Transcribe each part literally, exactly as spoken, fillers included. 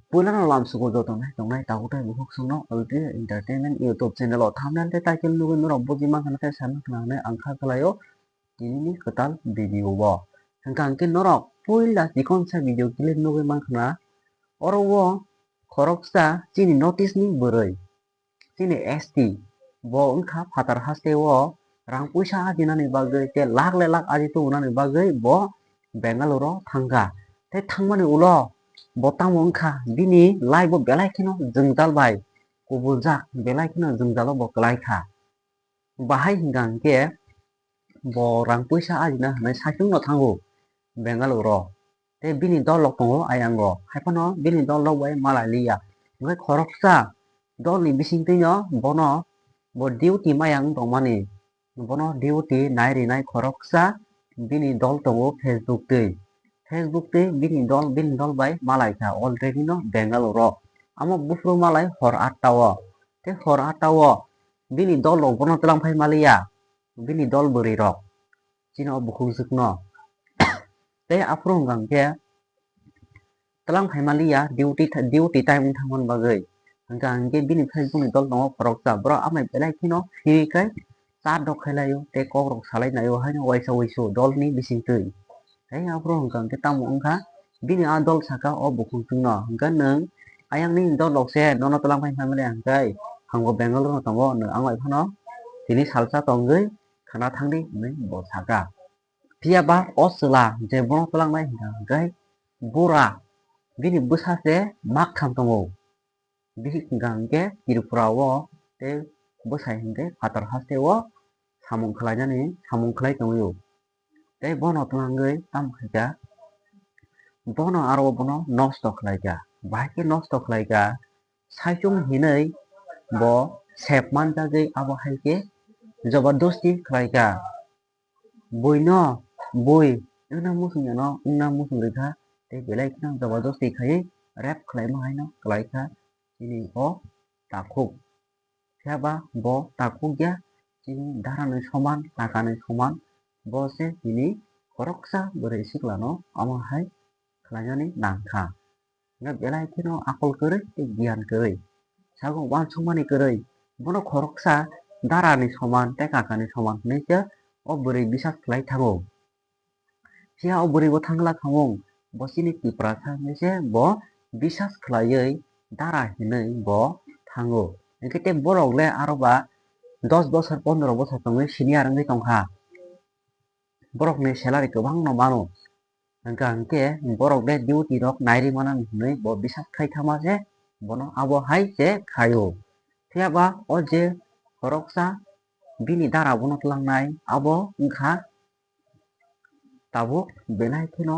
Puilano lamsugo joto nai tongnai tabuk tei bukhuk songno Alti Entertainment YouTube channel o thumbnail tei title nugwi norok buji mankha na tei sana khna hwnwi ang kha khlaio tinini kwtal video o. Hwnkha hwnkhe norok puila chikonsa video clip nugwi mankha na oro o khoroksa chini notice ni bwrwi. Chini S T bo wngkha phatar haste o rang puisa ajinani bagwi tei lakh le lakh aji tubunani bagwi bo Bengaluru o thangkha. Tei thangmani ulo bo tamo wngkha bini life bo belai kheno jwngjal bai kubuljak, belai kheno jwngjalo bo kwlaikha. Bahai hwnkha hwnkhe bo rang puisa ajina hwnwi saichungno thango Bengaluru o. Tei bini dol rok tongo ayang o, hai phano bini dol rok bai malai liya. Hwnkhe khoroksa dol ni bisingtwi no bono bo duty maya wng tongmani. Bono duty nai rinai khoroksa bini dol tongo Facebook twi. Facebook twi bini dol, bini dol bai malai kha already no Bengaluru o. Amo buphuru malai hor atta o. Tei hor atta o bini dol rok bono twlang phai maliya. Bini dol bwrwi rok chini o bukhukjwkno. Tei aphuru hwnkha hwnkhe twlang phaima liya duty tha-, duty time wng thangmani bagwi. Hwnkha hwnkhe bini Facebook ni dol tongo khoroksa, borok amai belai kheno phirwi khai chat rok khai laio tei kok rok salai naio haino uaisa uaisu dol ni bisingtwi. Tei aphuru hwnkha hwnkhe tamo wngkha bini a dol saka o bukhukjwkno hwnkhe, "Nwng ayang nini dol rok se nono twlang phai phaimani hwnkhe ang bo Bengaluru no tongo, nwng ang bai phano tini salsa tongwi khna thangdi," hwnwi bo saka. Phiya ba o chwla je bono twlangnai hwnkha hwnkhe bura bini bwsa se maktham tongo. Bihik hwnkha hwnkhe Tripura o tei bwsai hwnkhe phatar haste o samung khlainani samung khlai tongwi o. Tei bono twlangwi tamo khaikha, bono aro bono nosto khlaikha. Bahai khe nosto khlaikha, saichung hinwi bo sep manjagwi abo hai khe jobordosti khlaikha. Buino bui wngna muchung yano wngna muchung rwkha, tei belai kheno jobordosti khaiwi rape khlaima haino kwlaikha chini o takhuk. Phiya ba bo takhuk ya, chini dara ni soman, taka ni soman, bo se tini khoroksa bwrwi sikla no omo hai khlainani nang kha. Hwnkhe belai kheno akol kwrwi tei giyan kwrwi, sago uansukmani kwrwi, bono khoroksa dara ni soman tei kaka ni soman hwnwi se o bwrwi bisas khlai thango. Phiya o bwrwi bo thangla thamung, bo chini Tiprasa hinwi se bo bisas khlaiwi dara hinwi bo thango. Hwnkhe tei borok le aro ba dos bosor pondro bosor tongwi senior wngwi tongkha. Borokni salary kwbangno mano. Hwnkha hwnkhe borok le duty rok nairwi mano hinwi bo bisas khai thangma se bono abo hai se khaio. Phiya ba o je khoroksa bini dara bono twlangnai abo wngkha tabuk belai kheno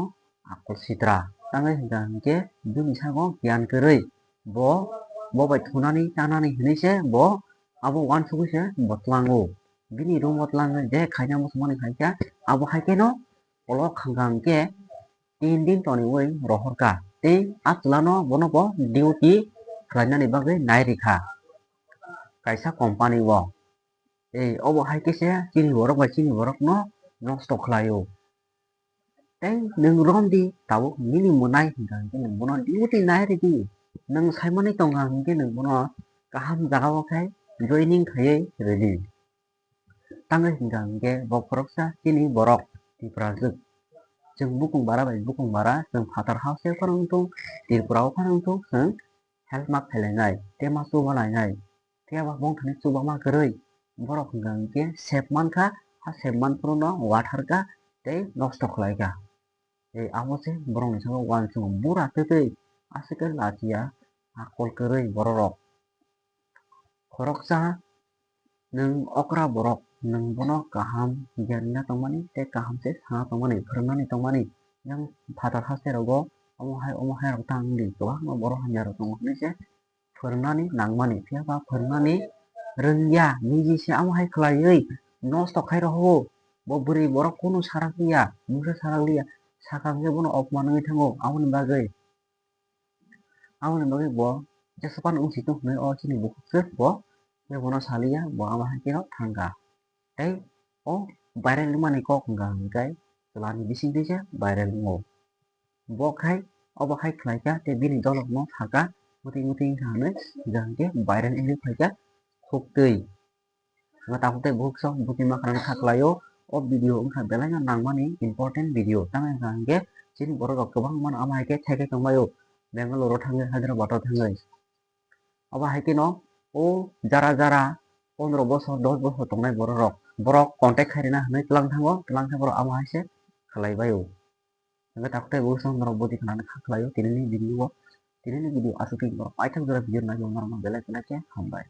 akol sitra. Tangwi hwnkha hwnkhe bini sago giyan kwrwi bo, bo bai thunani chanani hinwi se bo abo uansugwi se bo tlango. Bini room o twlangwi je khaina muchungmani hai khe abo hai kheno ulo khangkha hwnkhe tin din toniwi rohorkha tei a chwlano bono bo duty khlainani bagwi nai rikha kaisa company o. Ei, obo hai khe se chini borok bai chini borokno nosto khlaio. Tei nwng romdi tabuk nini mwnai hwnkha hwnkhe nwng bono duty nai ridi. Nwng saimani tongkha hwnkhe nwng bono kaham jagao khai joining khaiwi ridi. Tangwi hwnkha hwnkhe bo khoroksa chini borok Tiprajwk. Chwng bukung bara bai bukung bara, chwng phatar house o phano wngthung, Tripura o phano wngthung, chwng help ma khailainai, tei ma chuba lainai. Phiya ba bongthani chubama kwrwi, borok hwnkha hwnkhe sep mankha, ha sep man phuru no watharkha tei nosto khlaikha. Tei abo se borokni saka uansukmung bura twtwi aswk khe lachiya akol kwrwi bororok. Khoroksa nwng okra borok, nwng bono kaham giyan rwna tongmani tei kaham se sana tongmani, phwrwngnani tongmani. Yang phatar haste rogo omo hai omo hai rok ta wngdi, kwbangma borok hamya rok tongo hinwi se phwrwngnani nangmani, phiya ba phwrwngnani rwngya, niji se amo hai khlaiwi nosto khai rohoro. Bo bwrwi borok kunu sarak liya, mungsa sarak liya, sakang khe bono opman wngwi thango. Aboni bagwi, aboni bagwi bo jesa phano wngsi tong hwnwi o chini bukhuk se bo, tei bono saliya, bo amo hai kheno thangkha. Tei o viral wngmani kok hwnkha hwnkhe chwlani bisingtwi se viral wngo. Bo khai Obo hai khlaikha tei bini dolokno sakha, muting muting wngkha hwnwi, hwnkhe viral wngwi phaikha khuktwi. Hwnkhe takhuk tei bukhuk sok buchima khanani kha khlaio. O video wngkha belai no nangmani important video. Tamni hwnkha hwnkhe chini borok rok kwbangma no ama hai khe thaikhai tongbaio, Bangalore o thangwi, Hyderabad o thangwi. Obo hai kheno o jara jara pondro bosor, dos bosor tongnai borok rok, borok contact khai rina hwnwi tlang thango, tlang khe borok ama hai se khlai baio. Hwnkhe takhuk tei bukhuk sok norok buji khanani kha khlaio tinini video o, tinini video aswk twi borok paithak jora video naiwi norokno belai belai khe hambai.